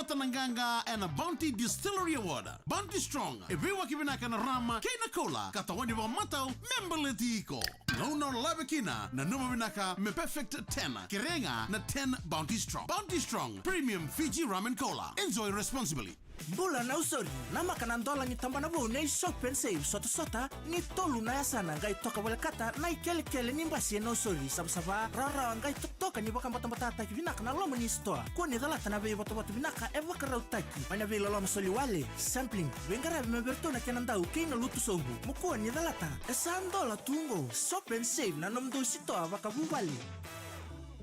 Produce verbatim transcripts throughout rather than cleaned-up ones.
Vata na qaqa ena Bounty Distillery Award. Bounty Strong e veiwaki vinaka na rama kei na koula, ka tawani vakamatau me baleti iko. Gauna o lave kina, nanuma vinaka me Perfect ten. Kerea ga na ten Bounty Strong. Bounty Strong Premium Fiji Rum and Cola. Enjoy responsibly. Bula na usori, namaka na dola ni tabana vou nei Shop and Save, sotasota ni tolu na yasana, qai toka volekata na ikelekele ni basi ena usori, savasava, rawarawa, qai totoka ni vakabotabotataki vinaka na loma ni sitoa. Kua ni calata na veivotavota vinaka e vakarautaki mai na veiloloma soli wale, sampling, veiqaravi mai vei iratou na kena dau kei na lutu sobu. Mo kua ni calata, e sa dola tu oqo. Shop and Save, na nomudou sitoa vakavuvale.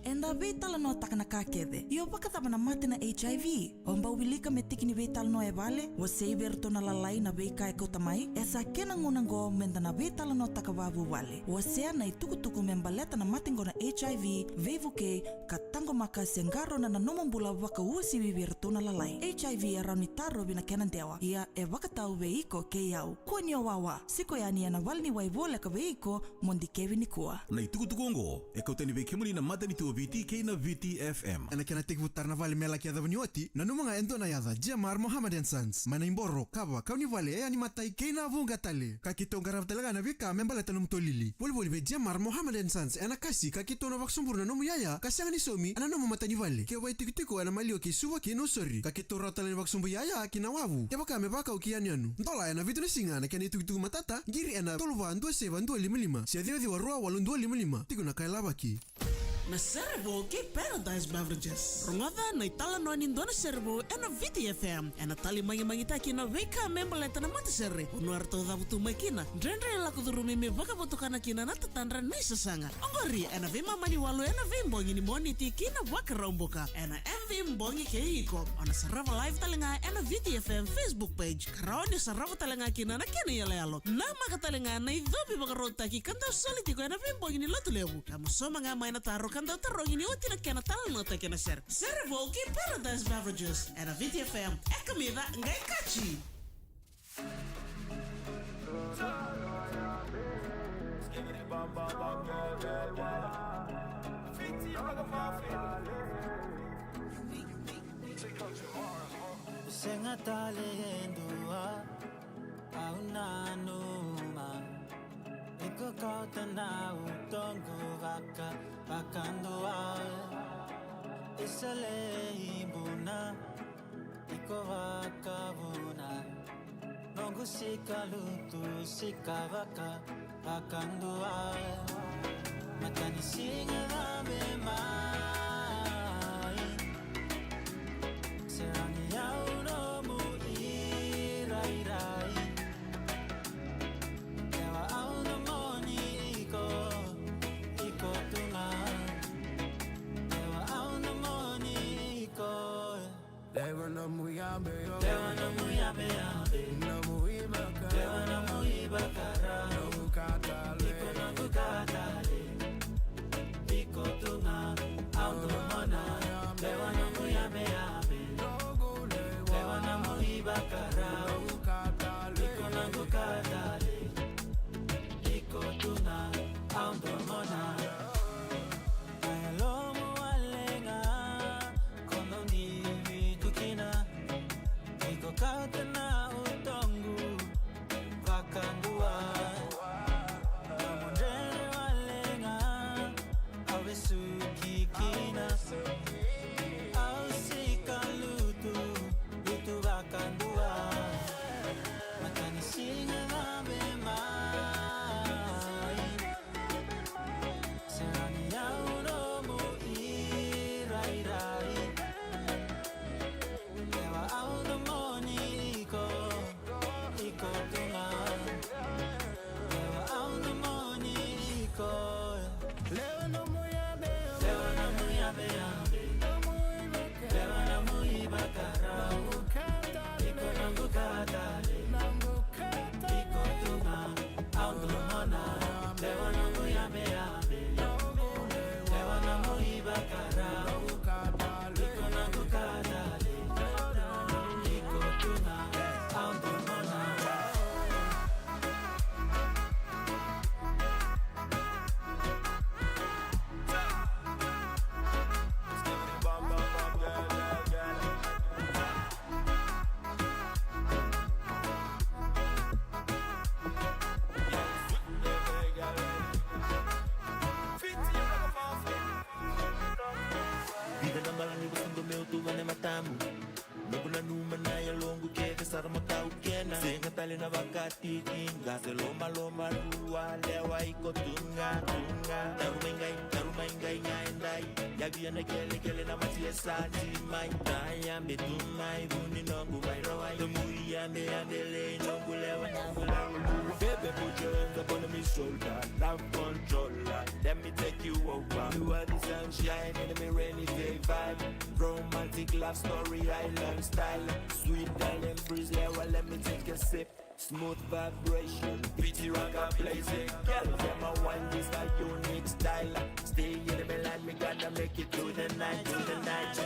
Eda veitalanoataka na ka kece. Io, vakacava na mate na H I V? O bau wilika me tiki ni veitalanoa e vale? Wasei vei iratou na lalai na veika e kauta mai? E sa kena gauna oqo meda na veitalanoataka vakavuvale. Wasea na itukutuku me baleta na mate oqo na H I V, veivukei, ka taqomaka se qarauna na nomu bula vakauasivi vei iratou na lalai. H I V e rawa ni tarovi na kena dewa, ia e vakatau vei iko kei au. Kua ni o wawa, siko yani ena valeniwai voleka vei iko mo dikevi nikua. Na itukutuku oqo e kautani vei kemuni na matanitu o Viti kei na Viti F M. Ena kena tekivu tara na vale me laki yacova ni oti, nanuma ga e dua na yaca, G M R Mohammed and Sons. Mai na iboro, kava, kau ni vale, e yani matai kei na vuqa tale. Ka keitou qarava tale ga na veika me baleta nomu tolili. Volivoli vei G M R Mohammed and Sons ena kasi, ka keitou na vakasoburu na nomu yaya ka sega ni saumi ena nomu matanivale. Ke o vakaitikotiko ena maliwa kei Suva kei Nausori, ka keitou rawa tale ni vakasobu yaya ki na wavu, kevaka me vakau ki yanuyanu. Dola ena vitu na siga na kena itukutuku matata, qiri ena tolu va dua saiva dua lima lima se ciwa ciwa rua walu dua lima lima. Tiko na ka e lavaki. Na sere vou kei Paradise Beverages. Rogoca na italanoa ni dua na sere vou ena Viti F M. Ena tali magimagitaki na veika me baleta na matasere, vanua eratou cavutu mai kina, dredre e lako curumi me vakavotukana kina na tatadra ni sasaga. Oqori ena veimama ni walu ena veibogi ni Moniti ki na Vakaraubuka ena M V Bogi kei iko. O na sarava live tale ga ena Viti F M Facebook page, ka rawa ni sarava tale ga kina na kena iyaloyalo. Namaka tale ga na icovi vakarautaki ka dau soli tiko ena veibogi ni Lotulevu. Ka mo sauma ga mai na taro ka dau tarogi ni oti na kena talanoataki ena sere. Sere vou kei Paradise Beverages ena Viti F M. E kamica qai kaci. Sega tale e dua au nanuma. Iko kauta na utoqu vaka, vakadua. Isa lei buna, iko vakavuna. Noqu sika lutu, sika vaka, vakadua. Matanisiga cabe mai. Seragi au nomu irairai. Dewa au na moni iko, iko tu ga. Dewa au na moni iko. Dewa na muyabe, dewa na muyabe, yabe. Na muibaka, dewa na muibaka ra. Na ukatale, iko na ukatale. Iko tu ga au domona. Dewa na muyabe, yabe. Dewa na muibaka ra. Iko na ukatale. Iko tu ga au domona. Ai lomu wale ga. Kono ni vitu kina, iko kauta na utoqu vakadua. Nomu dredre wale Noqu nanuma na yaloqu kece sara matau kena. Sega tale na vakatitiqa se lomaloma rua, lewa iko tu ga, tu ga. Taru mai qai, taru mai qai ga edai. Yavia na kelekele na mati e sa ti mai. Tayabe tu mai vuni noqu mai rawai. Tamuya me yabele noqu lewa, noqu lewa. Baby, put your hands up on my shoulder. Love controller, let me take you over. You are the sunshine in my rainy day vibe. Romantic love story, island style. Sweet island breeze, lewa, let me take a sip. Smooth vibration, pretty rock, I'm blazing. Girl, dem a wine, this a unique style. Stay in the line, we gonna make it to the night, to the night.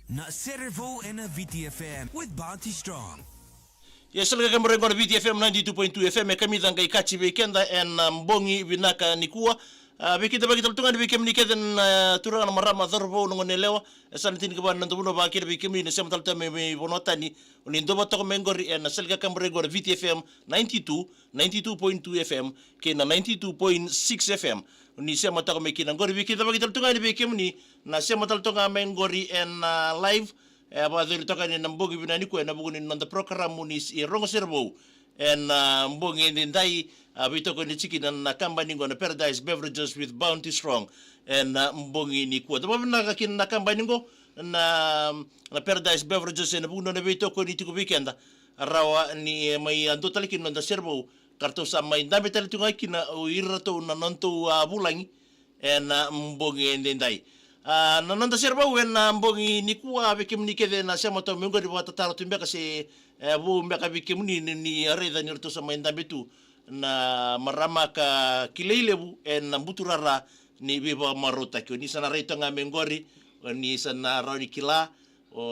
Na Sere Vou ena V T F M with Bounty Strong. Ia, sa leqa kemuni qo na V T F M ninety-two point two F M, e kamica qai kaci vei keda ena, ah, bogi vinaka nikua. Ah, vei keda vakitalitogani, vei kemuni kece na, ah, turaga, na marama, cauravou, na goneyalewa, e sa na tinikava na noda vanua, vakakina vei kemuni na sema tale tu mai, mai vanua tani, o ni dau vakatoka mai qori ena, ah, sa leqa kemuni qo na V T F M ninety-two, ninety-two point two F M kei na ninety-two point six F M. O ni sema toka mai kina qori, vei keda vakitalitogani, vei kemuni na sema tale toka mai qori ena, ah, live. E a vakayacori toka yani ena bogi vinaka nikua ena vuku ni noda porokaramu ni s-, e Rogo Sere Vou. Ena, ah, bogi edaidai, ah, veitokoni tiko kina na kabani qo na Paradise Beverages with Bounty Strong. Ena, ah, bogi nikua. Da vakavinavinaka kina na kabani qo na, na Paradise Beverages ena vuku ni nona veitokoni tiko vei keda. Rawa ni, eh, mai, ah, dua tale kina noda sere vou. Ka ratou sa mai dabe tale tu ga kina o iratou na nodatou, ah, vulagi. Ena, ah, bogi edaidai. Ah, na noda sere vou ena, ah, bogi nikua, vei kemuni kece na sema toka mai qori, vakatataro tu beka se, eh, vou beka vei kemuni ni, ni raica ni ratou sa mai dabe tu na marama ka kilai levu ena buturara ni veivakamarautaki. O ni sa na raica ga mai qori, o ni sa na rawa ni kila, o,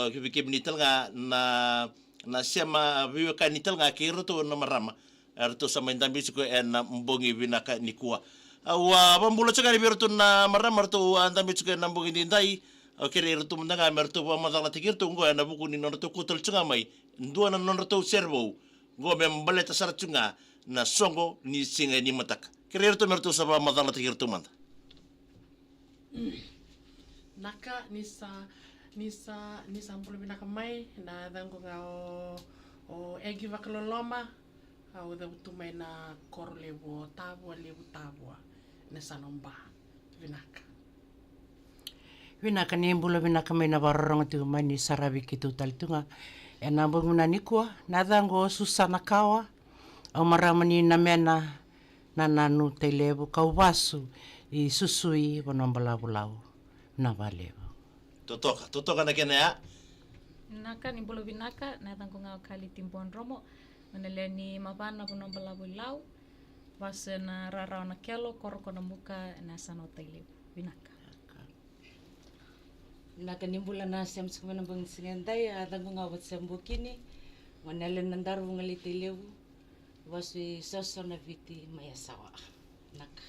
o vei kemuni tale ga na, na sema veiwekani tale ga kei iratou na marama. Eratou sa mai dabe tiko ena bogi vinaka nikua. Au a vakabula tiko yani vei iratou na marama eratou a dabe tiko ena bogi edaidai. Au kerei iratou mada ga me ratou vakamacalataki iratou qo ena vuku ni nodratou kauta tale tiko ga mai dua na nodratou sere vou. Qo me baleta sara tiko ga na soqo ni siga ni mataka. Kerei iratou me ratou sa vakamacalataki iratou mada. Vinaka, ni sa, ni sa, ni sa bula vinaka mai, na yacaqu ga o, o Egi Vakaloloma, au cavutu mai na koro levu o Tavua, levu Tavua, na yasana o Ba. Vinaka. Vinaka, ni bula vinaka mai na vakarorogo tiko mai, ni saravi keitou tale tu ga ena bogi vinaka nikua, na yacaqu o Susana Kawa, au marama ni Namena, Nananu, Tailevu, kau vasu i Susui, Vanuabalavu, Lau. Vinaka vakalevu. Totoka, totoka na kena ya. Vinaka, ni bula vinaka, na yacaqu ga o Kaliti Buadromo, na lewe ni Mavana, Vanuabalavu, Lau, vasu ena rarawa Nakelo, koro ko Namuka, na yasana o Tailevu. Vinaka. Vinaka, ni bula na sema tiko mai na bogi ni siga edai, a yacaqu ga o Vatisema Bukini, gone yalewa ni Nadaru, Vugalei, Tailevu, vasu i Soso, Naviti, mai Yasawa. Vinaka.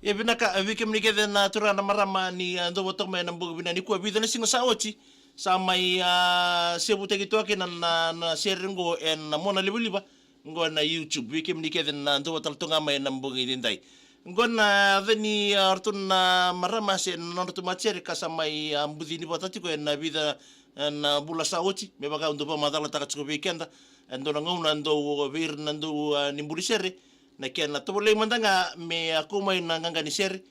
Ia vinaka, a, vei kemuni kece na turaga, na marama ni, a, dau vakatoka mai ena bogi vinaka nikua, vica na siga sa oti, sa mai, a, sevutaki toka kina na, na, na sere qo ena monalivaliva, qo na YouTube, vei kemuni kece na dau vakatale toka ga mai ena bogi edaidai. Qo na yaca ni, a, ratou na marama se na nodratou matasere ka sa mai, a, bucini vata tiko ena vica, e, na vula sa oti, me vaka au dau vakamacalataka tiko vei keda. E dua na gauna dau vei ira na dau, a, ni buli sere, na kena tovolei mada ga me, a, kau mai na qaqa ni sere,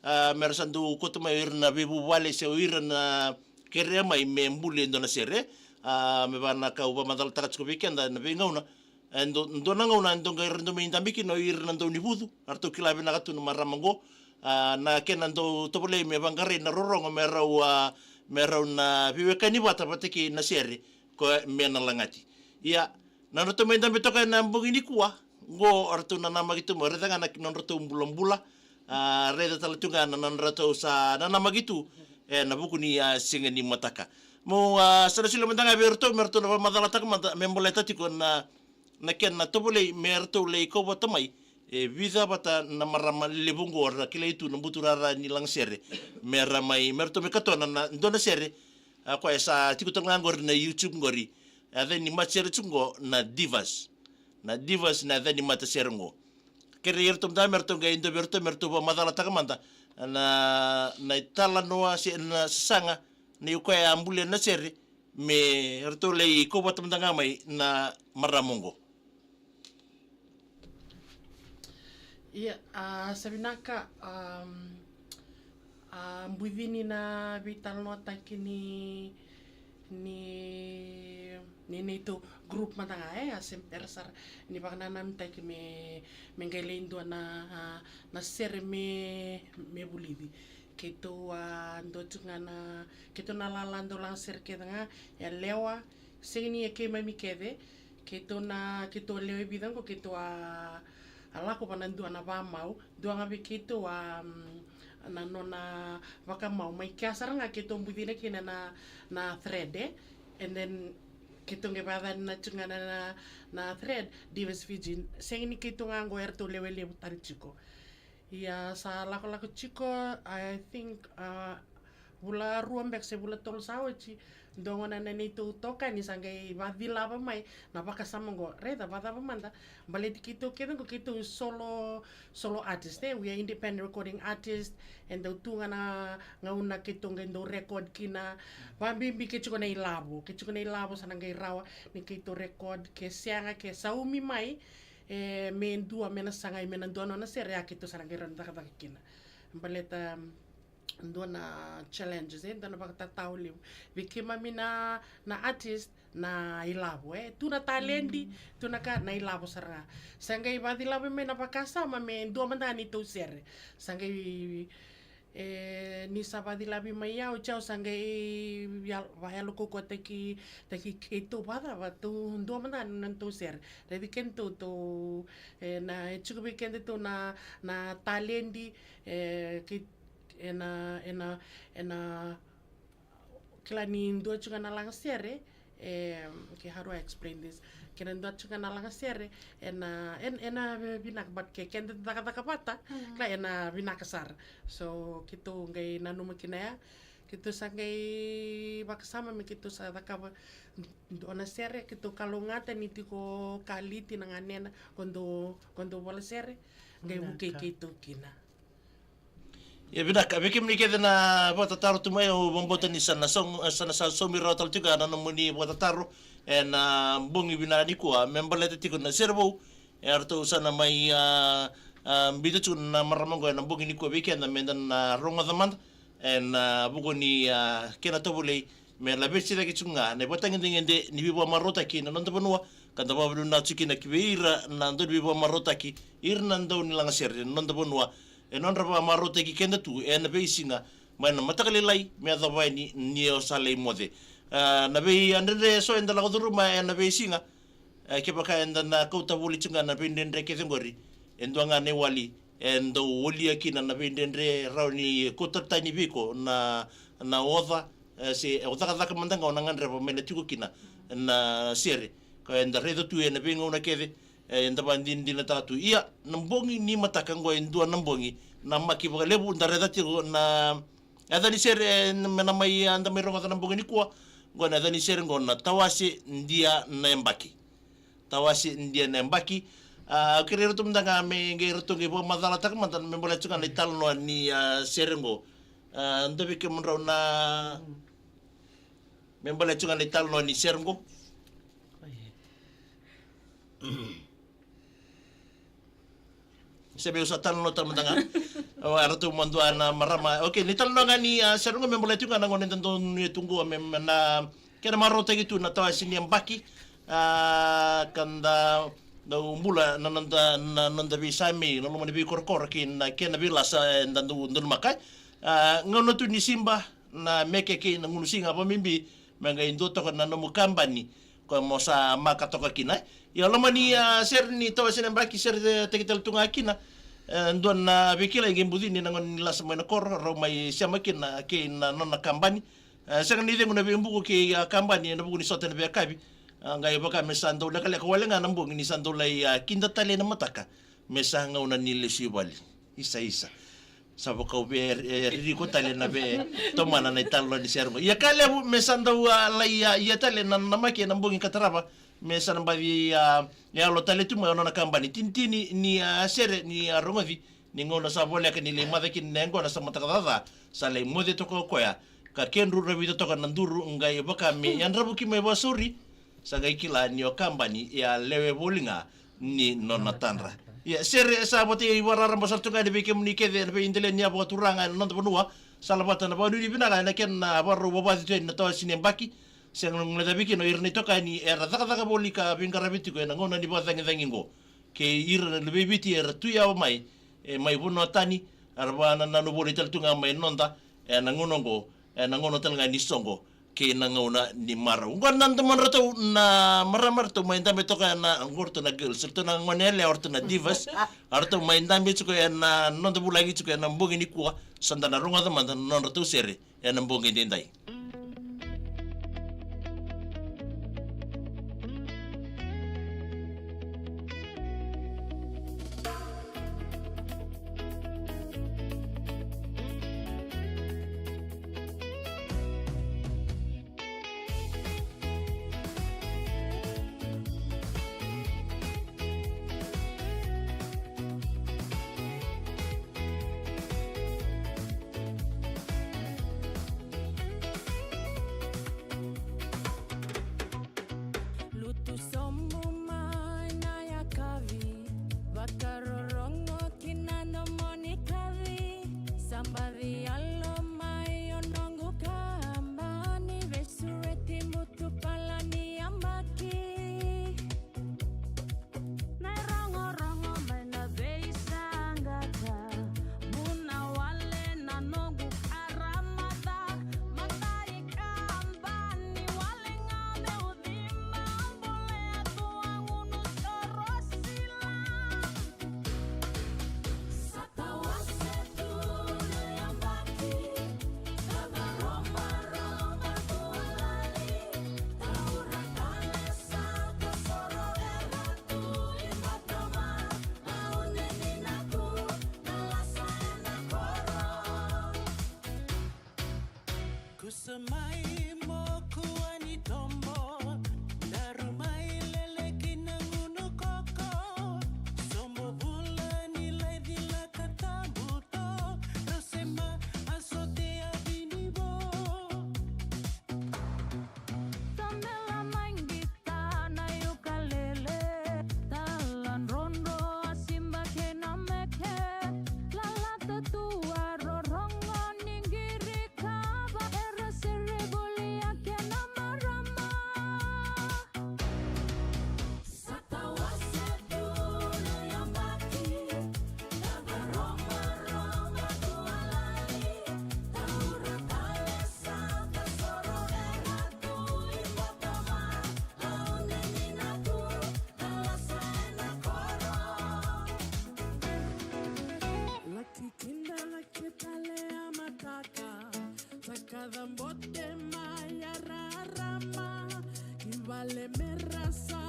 a, me ra sa dau kauta mai o ira na veivuvale se o ira na kerea mai me buli e dua na sere. A, me vaka na ka au vakamacalataka tiko vei keda na veigauna, E dua, dua na gauna e dau qai ra dau mai dabe kina o ira na dau ni vucu, eratou kila vinaka tu na marama oqo. A, na kena dau tovolei me vaqarai na rorogo me rau, a, me rau na veiwekani vata vata kei na sere ko me na lagati. Ia, na nodratou mai dabe toka ena bogi nikua oqo, eratou nanamaki tu mai, raica ga na nodratou bulabula, a, raica tale tu ga na nodratou sa nanamaki tu ena vuku ni, a, siga ni mataka. Mo, a, sa na solia mada ga vei iratou me ratou na vakamacalataka mada me baleta tiko na, na kena tovolei me ratou lai kau vata mai e vica vata na marama levu oqo ra kilai tu na buturara ni lagasere, me ra mai, me ratou mai katoa na, na dua na sere, a, koya sa tiko tale ga oqori na YouTube oqori. E yaca ni matasere tiko oqo na Divas. Na Divas na yaca ni matasere oqo. Kerei iratou mada me ratou qai dua vei iratou me ratou vakamacalataka mada na, na italanoa se na sasaga ni o koya a bulia na sere me ratou lai kau vata mada ga mai na marama oqo. Ia, a, sa vinaka, am, a, bucini na veitalanoataki ni, ni, ni neitou group mada ga, e, a se bera sara ni vakananamitaki me, me qai lai dua na, a, na sere me, me vulici. Keitou a dua tiko ga na, keitou na lala dau lagasere kece ga, yalewa, sega ni e keimami kece, keitou na, keitou a lewe vica oqo, keitou a, a lako va na dua na vakamau, dua ga vei keitou a, mm, na nona vakamau, mai kea sara ga keitou bucina kina na, na thread, e. And then keitou qai vakayacana tiko ga na, na, na thread, Divas Fiji, sega ni keitou ga oqo, eratou lewe levu tale tiko. Ia sa lakolako tiko, I think, a, vula rua beka se vula tolu sa oti, dua gona na neitou itokani sa qai vakacilava mai na vakasama oqo. Raica, vakacava mada, baleti keitou kece oqo keitou solo, solo artist, e, we are independent recording artist, e dau tu ga na gauna keitou qai dau record kina. Vakabibi ke tiko na ilavo, ke tiko na ilavo sa na qai rawa ni keitou record, ke sega, ke saumi mai, e, me dua, me na sagai, me na dua nona sere, a, keitou sa na qai rawa ni cakacaka kina. Baleta, mm, dua na challenges, e, dua na vakatatao levu vei keimami na, na artist, na ilavo, e. Tu na taledi, tu na ka, na ilavo sara ga. Sa qai vakacilava mai na vakasama me dua mada ga neitou sere. Sa qai E, ni sa vacilavi mai au, au sa qai yal-, vayalokaukauwataki, taki keitou vacava, tou dua mada na nodatou sere. Raici kedatou, tou, e, na, e tiko vei kedatou na, na taledi, e, kei, e na, e na, e na, kila ni dua tiko ga na lagasere, e, okay, how do I explain this? Kena dua tiko ga na lagasere, e na, e na, e na vinaka, but ke keda cakacaka vata, kila e na vinaka sara. So, keitou qai nanuma kina ya, keitou sa qai vakasama me keitou sa cakava dua na sere, keitou kalougata ni tiko Kaliti na ganena, qo dou, qo dou vola sere, qai vukei keitou kina. Ia vinaka, vei kemuni kece na vakatataro tu mai, au vakabauta ni sa na sau-, sa na sa saumi rawa tale tiko na nomuni vakatataro e na bogi vinaka nikua me baleta tiko na sere vou. E ratou sa na mai, a, a, biuta tiko na marama oqo e na bogi nikua vei keda me da na rogoca mada e na vuku ni, a, kena tovolei me laveti cake tiko ga na ivakatagedegede ni veivakamarautaki na noda vanua, ka da vakavinavinaka tiko kina ki vei ira na dau ni veivakamarautaki, ira na dau ni lagasere na noda vanua, e nodra vakamarautaki keda tu e na veisiga mai na mataka lailai me yacova yani ni o sa lai moce. A, na veidredre eso eda lako curuma e na veisiga, e, kevaka eda na kauta voli tiko ga na veidredre kece oqori, e dua ga na iwali e dau wolia kina na veidredre, rawa ni kauta tani vei iko na, na oca, e, se o cakacaka mada ga o na gadreva me na tiko kina na sere ka eda raica tu e na veigauna kece, e, eda vakadinadinataka tu. Ia, na bogi ni mataka oqo e dua na bogi namaki vakalevu, da raica tiko na yaca ni sere, e, me na mai, a, da mai rogoca na bogi nikua. Oqo na yaca ni sere oqo na Tawase Dia na Yabaki. Tawase Dia na Yabaki. A, au kerei iratou mada ga me qai ratou qai vakamacalataka mada me baleta tiko ga na italanoa ni, a, sere oqo. A, dua vei kemudrau na me baleta tiko ga na italanoa ni sere oqo. Se meu sa talanoa tale mada ga. Au a ratou madua na marama. Okay, ni talanoa ga ni, a, sere oqo me baleta tiko ga na gauna eda donuya tu oqo me, me na kena marautaki tu na Tawase ni Yabaki. A, ka da dau bula na noda, na noda veisamei, na loma ni veikorokoro kei na kena veilasa eda dau donumaka. A, gauna tu ni siba na meke kei na gunu siga, vakabibi me qai dua toka na nomu kabani ko mo sa maka toka kina. Ia loma ni, a, sere ni tawa sina baki, sere, e, taki tale tu ga kina. E, dua na veikilai qai bucini na gauna ni lasa mai na koro, rau mai sema kina kei na nona kabani. E, sega ni cegu na veibuku kei, a, kabani ena vuku ni sota ena veiyakavi. A, qai vaka me sa dau lekaleka wale ga na bogi ni sa dau lai, a, kida tale ena mataka me sa gauna ni lesu i vale. Isa, isa. Sa vaka au via, e, ririko tale na veitomana na italanoa ni sere qo. Ia ka levu me sa dau, a, lai, a, ia tale na, na maki ena bogi ka tarava me sa na baci, a, yalo tale tu mai o nona kabani. Tinitini ni, a, sere ni, a, rogoci ni gauna sa voleka ni lai maca kina na yaqona sa mataka caca, sa lai moce toka o koya ka kedru ravita toka na duru, qai vaka me yadravuki mai vakasauri. Sa qai kila ni o kabani e a lewe voli ga ni nona tadra. Ia, sere sa vata i vakararaba sara tu ga yani vei kemuni kece ena veideleni vakaturaga ena noda vanua. Sa lavata na vakanuinui vinaka ena kena vakarau vavaci tu yani na tawa sina yabaki. Sega ni guilecavi kina o ira na itokani era cakacaka voli ka veiqaravi tiko ena gauna ni vakacagicagi oqo. Kei ira na luvei Viti era tu yawa mai, e, mai vanua tani, era vakanananu voli tale tu ga mai noda ena gauna oqo, ena gauna tale ga ni soqo kei na gauna ni marau. Oqo na domodratou na marama, ratou mai dabe toka ena, oqo ratou na girls, ratou na gone yalewa, ratou na divas, a ratou mai dabe tiko ena noda vulagi tiko ena bogi nikua. Sa da na rogoca mada na nodratou sere ena bogi edaidai. Lutu sobu mai na yakavi, vakarorogo ki na nomuni kaci. Sa baci yalo mai o noqu kabani, veisureti butu palani yabaki. Na irogorogo mai na veisaqata, buna wale na noqu karamaca. Matai kabani wale ga meu cima, bolea tu a gunu soro sila. Sa tawase tu na yabaki, cava romaromatua lali, taura tale sa kasoro era tu i matama, au ne ni naku na lasa ena koro. Kusa mai mo kua ni tobo, daru mai lele ki na gunu koko. Sobo vula ni lai cila ka tabu to, rau sema a sote a vinivo. Tamela mai qita na yukalele, taladrodro a siba kei na meke, lalata tu a rorogo ni qiri kava, era sere voli a kena marama. Sa tawase tu na yabaki, cava romaromatua lali, taura tale sa kasoro era tu i matama, au ne ni naku na lasa ena koro. Laki kida laki tale a mataka, sa kacabote mai a rarama, i vale me rasa,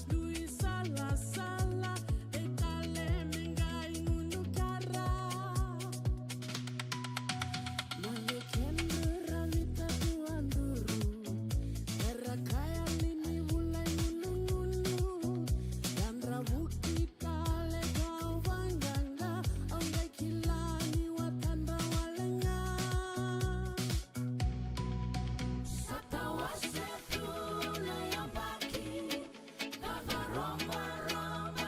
dui salasala, e tale me qai gunu kara. Mage kedru ravita tu a duru, era kaya limi vula i gunugunu, yadra vuki tale kau vaqaqa, au qai kila ni watadra wale ga. Sa tawase tu na yabaki, cava romaromatua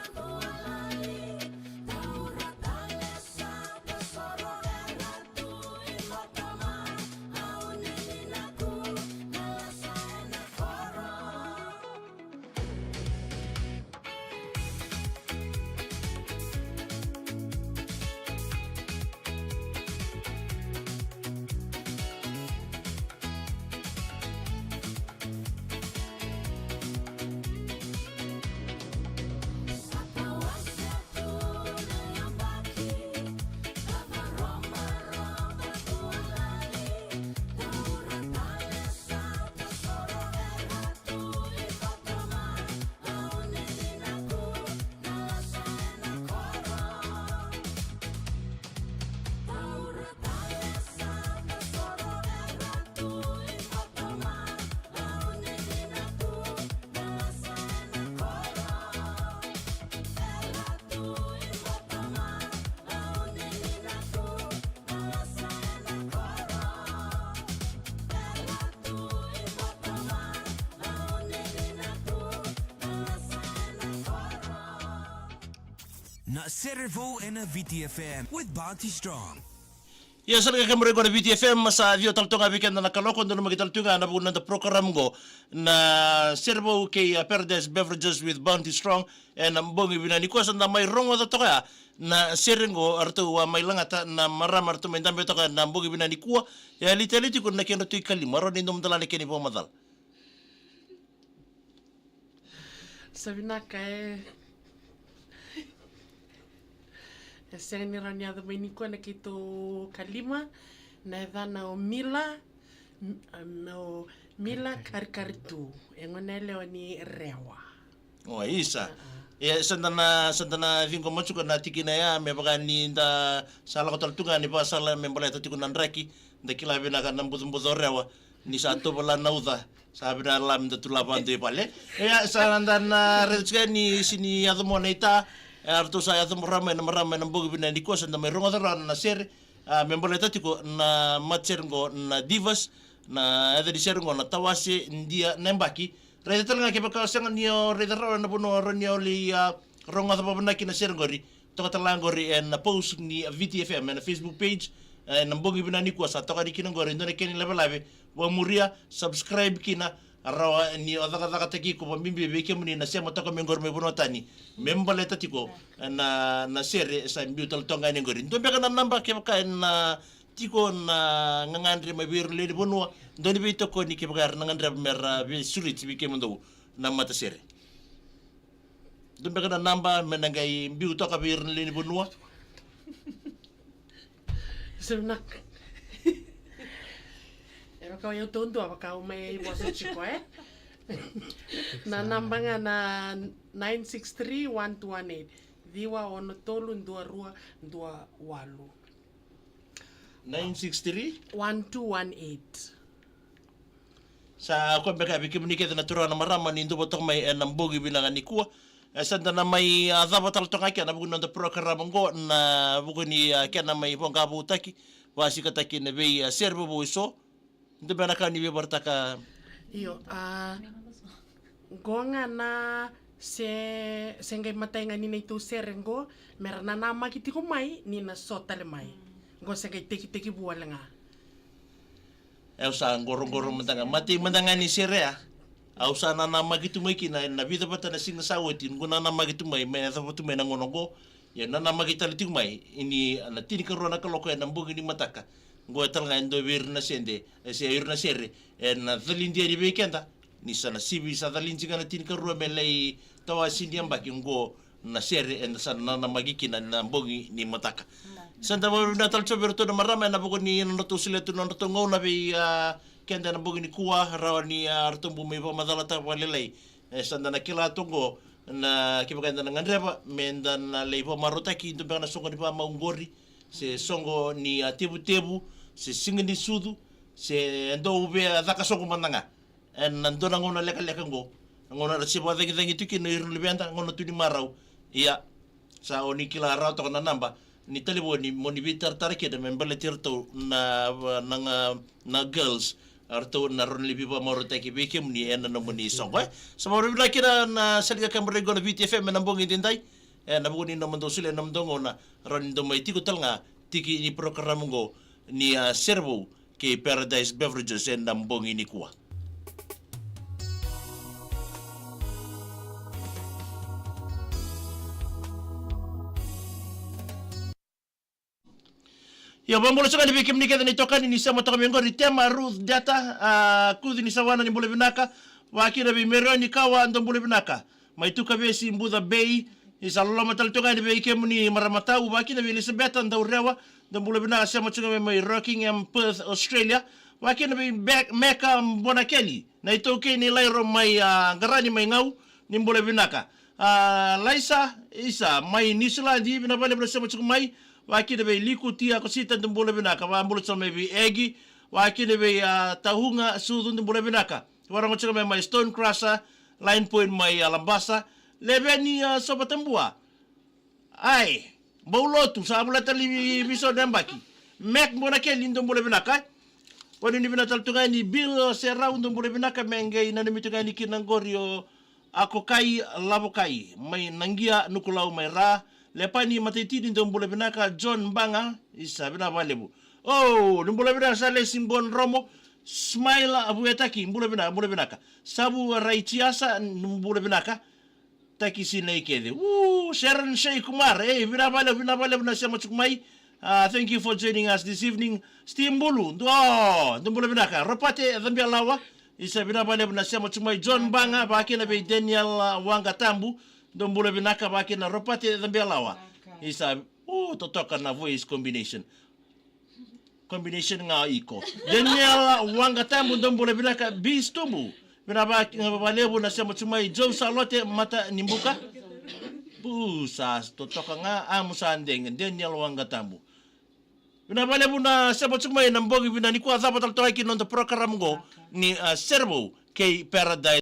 Na Serevou ena V T F M with Bounty Strong. Ia, sa na ka kemuri qo na V T F M, sa ciwa tale toka ga vei keda na kaloko, dodonu mai tale tu ga na vuku ni noda program qo na Serevou kei, uh, Paradise Beverages with Bounty Strong. Ena bogi vinaka nikua sa da mai rogoca toka ya na sere qo, eratou a mai lagata na marama eratou mai dabe toka ya na bogi vinaka nikua. Ia, lei tale tiko na kedratou ikalima, rawa ni dua mada la na kena ivakamacala. Sa vinaka e. E sega ni rawa ni yaco mai nikua na keitou kalima, na yacana o Mila, M-, o Mila Karikaritu. E gone yalewa ni Rewa. O, isa. Ia, sa da na, sa da na ciqoma tiko na tikina ya, me vaka ni da sa lako tale tu ga ni vakasala me baleta tiko na draki, da kila vinaka na bucabuca o Rewa, ni sa tovolea na uca, sa vinaka la me da tu la vakadua i vale. Ia, sa da na raica tiko ni sega ni yaco mai na ita, e, eratou sa yaco mai na marama ena bogi vinaka nikua, sa da mai rogoca rawa na sere, a, me baleta tiko na matasere qo na Divas, na yaca ni sere qo na Tawase Dia na Yabaki. Raica tale ga kevaka o sega ni o raica rawa ena vanua o rawa ni o lai, a, rogoca vakavinaka na sere qori, toka tale ga qori ena post ni V T F M ena Facebook page, e, ena bogi vinaka nikua sa toka ni kina qori e dua na kena ilavelave, vakamuria, subscribe kina, rawa ni o cakacakataki iko vakabibi vei kemuni na sema toka mai qori mai vanua tani, me baleta tiko na, na sere sa biu tale toka ga yani qori. Dua beka na naba kevaka ena tiko na gagadre mai vei ira na lewe ni vanua, dua ni veitokoni kevaka era na gadreva me ra veisureti vei kemudou na matasere. Dua beka na naba me na qai biu toka vei ira na lewe ni vanua. Sa vinaka. E vaka o yau taudua vaka au mai vosa tiko, e? Na naba ga na nine six three one two one eight. Ciwa ono tolu dua rua dua walu. Nine six three? One two one eight. Sa koya beka vei kemuni kece na turaga na marama ni dou toka mai ena bogi vinaka nikua. E, sa da na mai, a, cava tale toka ga kina na vuku ni noda program qo, na vuku ni, a, kena mai voqavoutaki, vakasikataki na vei, a, sere vovou eso. Dou beka na ka ni veivarataka. Io, a, qo ga na se, se qai matai ga ni neitou sere qo, me ra nanamaki tiko mai ni na so tale mai. Qo se qai tekitekivu wale ga. E, au sa qoroqoro mada ga, matai mada ga ni sere ya. Au sa nanamaki tu mai kina ena vica vata na siga sa oti, qo nanamaki tu mai, me yacova tu mai na gauna qo. Ia nanamaki tale tiko mai ni na tinikarua na kaloko ena bogi ni mataka. Qo e tale ga e dua vei ira na sede, e, se ira na sere ena calidi yani vei keda, ni sa na sivi sa calidi ga na tinikarua me lai tawasi ni yabaki. Qo na sere eda sa nanamaki kina na bogi ni mataka. Sa da vakavinavinaka tale tiko vei iratou na marama ena vuku ni nodratou solia tu na nodratou gauna vei, a, keda ena bogi nikua, rawa ni, a, ratou bau mai vakamacalataka vakalailai. E, sa da na kila toka qo na kevaka eda na gadreva me da na lai vakamarautaki dua beka na soqo ni vakamau qori, se soqo ni, a, tevutevu, se siga ni sucu, se e dua via caka soqo mada ga ena dua na gauna lekaleka qo. Na gauna era se vakacagicagi tu kina o ira na luveda, gauna tu ni marau. Ia, sa oni kila rawa toka na naba ni talevoni mo ni veitaratara kina me baleti iratou na, na, na, na girls, eratou na rawa ni lai veivakamarautaki vei kemuni ena nomuni soqo, e. Sa vakavinavinaka kina na sere ni kakaburaki qo na V T F M ena bogi edaidai. E, na vuku ni nomudou solia na nomudou gauna, rawa ni dou mai tiko tale ga tiki ni program qo ni, a, Serevou kei Paradise Beverages ena bogi nikua. Ia, vakabula saka ni vei kemuni kece na itokani ni sema toka mai qori, Tema Ruth Deta, a, Kuci ni Sawana, ni bula vinaka. Vakakina vei Merioni Kawa, dou bula vinaka. Mai Tukavesi, Buca Bay, ni sa loloma tale tu ga yani vei kemuni marama tau, vakakina vei Elisabeta Daurewa, dou bula vinaka, sema tu ga mai, mai Rockingham, Perth, Australia, vakakina vei Be-, Meka Bonakeli, na iTaukei ni Lairo mai, a, Qarani mai Gau, ni bula vinaka. A, Laisa, isa, mai Niusiladi, vinaka vakalevu na sema tu ga mai, vakakina vei Liku Tia Kosita, dou bula vinaka, vakabula tu ga mai vei Egi, vakakina vei, a, Tahuga Sucu, dou bula vinaka. Vakarorogo tiko mai, mai Stone Crusher, Line Point mai Alabasa. Leveni, a, Sovatabua. Ai, bau lotu, sa vula tale i Viso na yabaki. Mac Bonakeli, dou bula vinaka. Vakanuinui vinaka tale tu ga yani Bill Serau, dou bula vinaka, me qai nanumi tu ga yani kina qori o Akokai Lavokai mai Naqia, Nukulau mai Ra. Lepani Mataitini, dou bula vinaka. John Baga, isa, vinaka vakalevu. O, ni bula vinaka sa lesi Bon Romo. Smile Vuetaki, bula vinaka, bula vinaka. Savu Raitiasa, ni bula vinaka. Taki sinai kece. Uu, Sharon Shea Kumar. Ei, vinaka vakalevu, vinaka vakalevu na sema tiko mai. Ah, thank you for joining us this evening. Steve Bulu, dou, dou bula vinaka. Ropate Cabialawa. Isa, vinaka vakalevu na sema tiko mai. John Baga, vakakina vei Daniel, ah, Waqatabu. Dou bula vinaka, vakakina Ropate Cabialawa. Isa, uu, totoka na voice combination. Combination ga iko. Daniel Waqatabu, dou bula vinaka. Bis Tubu. Vinaka vaka-, vakalevu na sema tiko mai. Joe Salote Matanibuka. Uu, sa totoka ga, a, mo sa dege. Daniel Waqatabu. Vinaka vakalevu na sema tiko mai na bogi vinaka nikua, cava tale toka kina noda program qo ni, ah, Serevou kei Paradise.